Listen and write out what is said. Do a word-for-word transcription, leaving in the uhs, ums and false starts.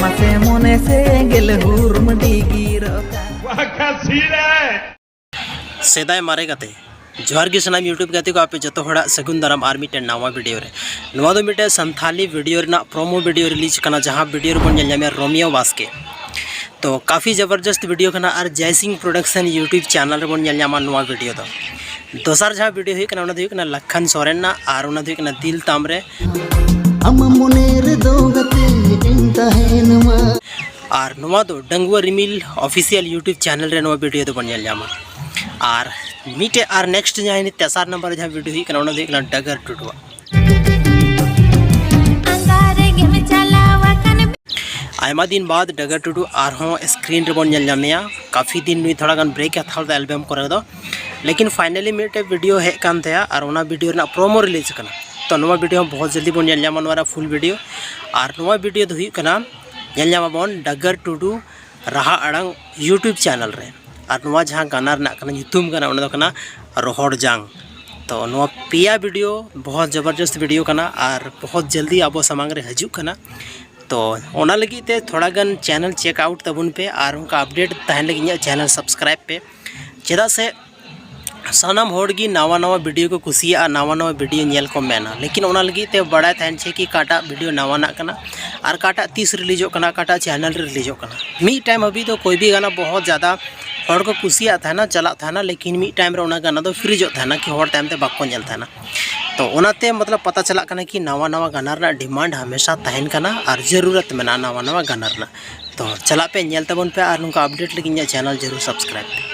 ᱢᱟᱥᱮ ᱢᱚᱱᱮ ᱥᱮᱸᱜᱮᱞ ᱦᱩᱨᱢ ᱰᱤᱜᱤᱨᱚᱜ ᱠᱟᱱ᱾ ᱥᱮᱫᱟᱭ ᱢᱟᱨᱮ ᱜᱟᱛᱮ᱾ ᱡᱚᱦᱟᱨ ᱜᱮ ᱥᱟᱱᱟᱢ YouTube ᱜᱟᱛᱮ ᱠᱚ, ᱟᱯᱮ ᱡᱚᱛᱚ ᱦᱚᱲᱟᱜ ᱥᱟᱹᱜᱩᱱ ᱫᱟᱨᱟᱢ ᱟᱨ ᱢᱤᱫᱴᱮᱱ ᱱᱟᱣᱟ video ᱨᱮ᱾ ᱱᱚᱣᱟ ᱫᱚ ᱢᱤᱫᱴᱮᱱ ᱥᱟᱱᱛᱷᱟᱞᱤ video ᱨᱮᱱᱟᱜ promo video release ᱠᱟᱱᱟ, ᱡᱟᱦᱟᱸ video ᱨᱮᱵᱚᱱ ᱧᱮᱞ ᱧᱟᱢᱮᱭᱟ ᱨᱳᱢᱤᱭᱳ ᱵᱟᱥᱠᱮ᱾ ᱛᱚ ᱠᱟᱯᱷᱤ ᱡᱚᱵᱚᱨᱡᱚᱥᱛ video ᱠᱟᱱᱟ ᱟᱨ ᱡᱟᱭ ᱥᱤᱝ production YouTube channel ᱨᱮᱵᱚᱱ ᱧᱮᱞ ᱧᱟᱢᱟ ᱱᱚᱣᱟ video ᱫᱚ᱾ ᱫᱚᱥᱟᱨ ᱡᱟᱦᱟᱸ video ᱦᱩᱭᱩᱜ ᱠᱟᱱᱟ, ᱚᱱᱟ ᱫᱚ ᱦᱩᱭᱩᱜ ᱠᱟᱱᱟ ᱞᱟᱠᱷᱟᱱ ᱥᱚᱨᱮᱱ ᱨᱮᱱᱟᱜ ᱟᱨ ᱚᱱᱟ ᱫᱚ ᱦᱩᱭᱩᱜ ᱠᱟᱱᱟ ᱫᱤᱞ ᱛᱟᱢ ᱨᱮ᱾ ᱟᱢᱟᱜ ᱢᱚᱱᱮ ᱨᱮᱫᱚ ᱜᱟᱛᱮ ᱤᱧ ᱛᱟᱦᱮᱱ ᱢᱟ᱾ ᱟᱨ ᱱᱚᱣᱟ ᱫᱚ ᱰᱟᱺᱜᱩᱣᱟᱹ ᱨᱤᱢᱤᱞ official YouTube channel ᱨᱮ ᱱᱚᱣᱟ video ᱫᱚᱵᱚᱱ ᱧᱮᱞ ᱧᱟᱢᱟ᱾ ᱟᱨ ᱢᱤᱫᱴᱮᱡ ᱟᱨ next ᱡᱟᱦᱟᱸ ᱛᱮᱥᱟᱨ ᱱᱟᱢᱵᱟᱨ ᱨᱮ ᱡᱟᱦᱟᱸ video ᱦᱩᱭᱩᱜ ᱠᱟᱱᱟ, ᱚᱱᱟ ᱫᱚ ᱦᱩᱭᱩᱜ ᱠᱟᱱᱟ ᱰᱟᱜᱟᱨ ᱴᱩᱰᱩᱣᱟᱜ᱾ ᱟᱸᱫᱷᱟ ᱨᱮᱜᱮᱢ ᱪᱟᱞᱟᱣ ᱟᱠᱟᱱ᱾ ᱟᱭᱢᱟ ᱫᱤᱱ ᱵᱟᱫ ᱰᱟᱜᱟᱨ ᱴᱩᱰᱩ ᱟᱨᱦᱚᱸ screen ᱨᱮᱵᱚᱱ ᱧᱮᱞ ᱧᱟᱢᱮᱭᱟ᱾ ᱠᱟᱯᱷᱤ ᱫᱤᱱ ᱱᱩᱭ ᱛᱷᱚᱲᱟ ᱜᱟᱱ break ᱮ ᱦᱟᱛᱟᱣ ᱞᱮᱫᱟ album ᱠᱚᱨᱮ ᱫᱚ, ᱞᱮᱠᱤᱱ finally ᱢᱤᱫᱴᱮᱡ video ᱦᱮᱡ ᱠᱟᱱ ᱛᱟᱭᱟ ᱟᱨ ᱚᱱᱟ video ᱨᱮᱱᱟᱜ promo release ᱠᱟᱱᱟ᱾ ᱛᱚ ᱱᱚᱣᱟ video ᱦᱚᱸ ᱵᱚᱦᱩᱛ ᱡᱚᱞᱫᱤ ᱵᱚᱱ ᱧᱮᱞ ᱧᱟᱢᱟ, ᱱᱚᱣᱟ ᱨᱮᱱᱟᱜ full video᱾ ᱟᱨ ᱱᱚᱣᱟ video ᱫᱚ ᱦᱩᱭᱩᱜ ᱠᱟᱱᱟ, ᱧᱮᱞ ᱧᱟᱢᱟᱵᱚᱱ ᱰᱟᱜᱟᱨ ᱴᱩᱰᱩ ᱨᱟᱦᱟ ᱟᱲᱟᱝ YouTube channel ᱨᱮ᱾ ᱟᱨ ᱱᱚᱣᱟ ᱡᱟᱦᱟᱸ ᱜᱟᱱᱟ ᱨᱮᱱᱟᱜ ᱠᱟᱱᱟ, ᱧᱩᱛᱩᱢ ᱠᱟᱱᱟ, ᱚᱱᱟ ᱫᱚ ᱠᱟᱱᱟ ᱨᱚᱦᱚᱲ ᱡᱟᱝ᱾ ᱛᱚ ᱱᱚᱣᱟ ᱯᱮᱭᱟ video ᱵᱚᱦᱩᱛ ᱡᱚᱵᱚᱨᱡᱚᱥᱛ video ᱠᱟᱱᱟ ᱟᱨ ᱵᱚᱦᱩᱛ ᱡᱚᱞᱫᱤ ᱟᱵᱚ ᱥᱟᱢᱟᱝ ᱨᱮ ᱦᱤᱡᱩᱜ ᱠᱟᱱᱟ᱾ ᱛᱚ ᱚᱱᱟ ᱞᱟᱹᱜᱤᱫ ᱛᱮ ᱛᱷᱚᱲᱟ ᱜᱟᱱ channel check out ᱛᱟᱵᱚᱱ ᱯᱮ ᱟᱨ ᱚᱱᱠᱟ update ᱛᱟᱦᱮᱱ ᱞᱟᱹᱜᱤᱫ ᱤᱧᱟᱹᱜ channel subscribe ᱯᱮ, ᱪᱮᱫᱟᱜ ᱥᱮ ᱥᱟᱱᱟᱢ ᱦᱚᱲ ᱜᱮ ᱱᱟᱣᱟ ᱱᱟᱣᱟ video ᱠᱚ ᱠᱩᱥᱤᱭᱟᱜᱼᱟ, ᱱᱟᱣᱟ ᱱᱟᱣᱟ video ᱧᱮᱞ ᱠᱚ ᱢᱮᱱᱟ, ᱞᱮᱠᱤᱱ ᱚᱱᱟ ᱞᱟᱹᱜᱤᱫ ᱛᱮ ᱵᱟᱲᱟᱭ ᱛᱟᱦᱮᱱ ᱪᱟᱹᱦᱤ ᱠᱤ ᱚᱠᱟᱴᱟᱜ video ᱱᱟᱣᱟᱱᱟᱜ ᱠᱟᱱᱟ ᱟᱨ ᱚᱠᱟᱴᱟᱜ ᱛᱤᱥ releaseᱚᱜ ᱠᱟᱱᱟ, ᱚᱠᱟᱴᱟᱜ channel ᱨᱮ releaseᱚᱜ ᱠᱟᱱᱟ᱾ ᱢᱤᱫ time ᱦᱟᱹᱵᱤᱡ ᱫᱚ ᱠᱚᱭ ᱵᱷᱤ ᱜᱟᱱᱟ ᱵᱚᱦᱩᱛ ᱡᱟᱫᱟ ᱦᱚᱲ ᱠᱚ ᱠᱩᱥᱤᱭᱟᱜ ᱛᱟᱦᱮᱱᱟ, ᱪᱟᱞᱟᱜ ᱛᱟᱦᱮᱱᱟ, ᱞᱮᱠᱤᱱ ᱢᱤᱫ time ᱨᱮ ᱚᱱᱟ ᱜᱟᱱᱟ ᱫᱚ freezeᱚᱜ ᱛᱟᱦᱮᱱᱟ, ᱠᱤ ᱦᱚᱲ ᱛᱟᱭᱚᱢ ᱛᱮ ᱵᱟᱠᱚ ᱧᱮᱞ ᱛᱟᱦᱮᱱᱟ᱾ ᱛᱚ ᱚᱱᱟᱛᱮ ᱢᱚᱛᱞᱚᱵ ᱯᱟᱛᱟ ᱪᱟᱞᱟᱜ ᱠᱟᱱᱟ ᱠᱤ ᱱᱟᱣᱟ ᱱᱟᱣᱟ ᱜᱟᱱᱟ ᱨᱮᱱᱟᱜ demand ᱦᱟᱢᱮᱥᱟ ᱛᱟᱦᱮᱱ ᱠᱟᱱᱟ ᱟᱨ ᱡᱟᱹᱨᱩᱨᱟᱛ ᱢᱮᱱᱟᱜᱼᱟ ᱱᱟᱣᱟ ᱱᱟᱣᱟ ᱜᱟᱱᱟ ᱨᱮᱱᱟᱜ᱾ ᱛᱚ ᱪᱟᱞᱟᱜ ᱯᱮ, ᱧᱮᱞ ᱛᱟᱵᱚᱱ ᱯᱮ ᱟᱨ ᱱᱚᱝᱠᱟ update ᱞᱟᱹᱜᱤᱫ ᱤᱧᱟᱹᱜ channel ᱡᱟᱹᱨᱩᱲ subscribe ᱯᱮ᱾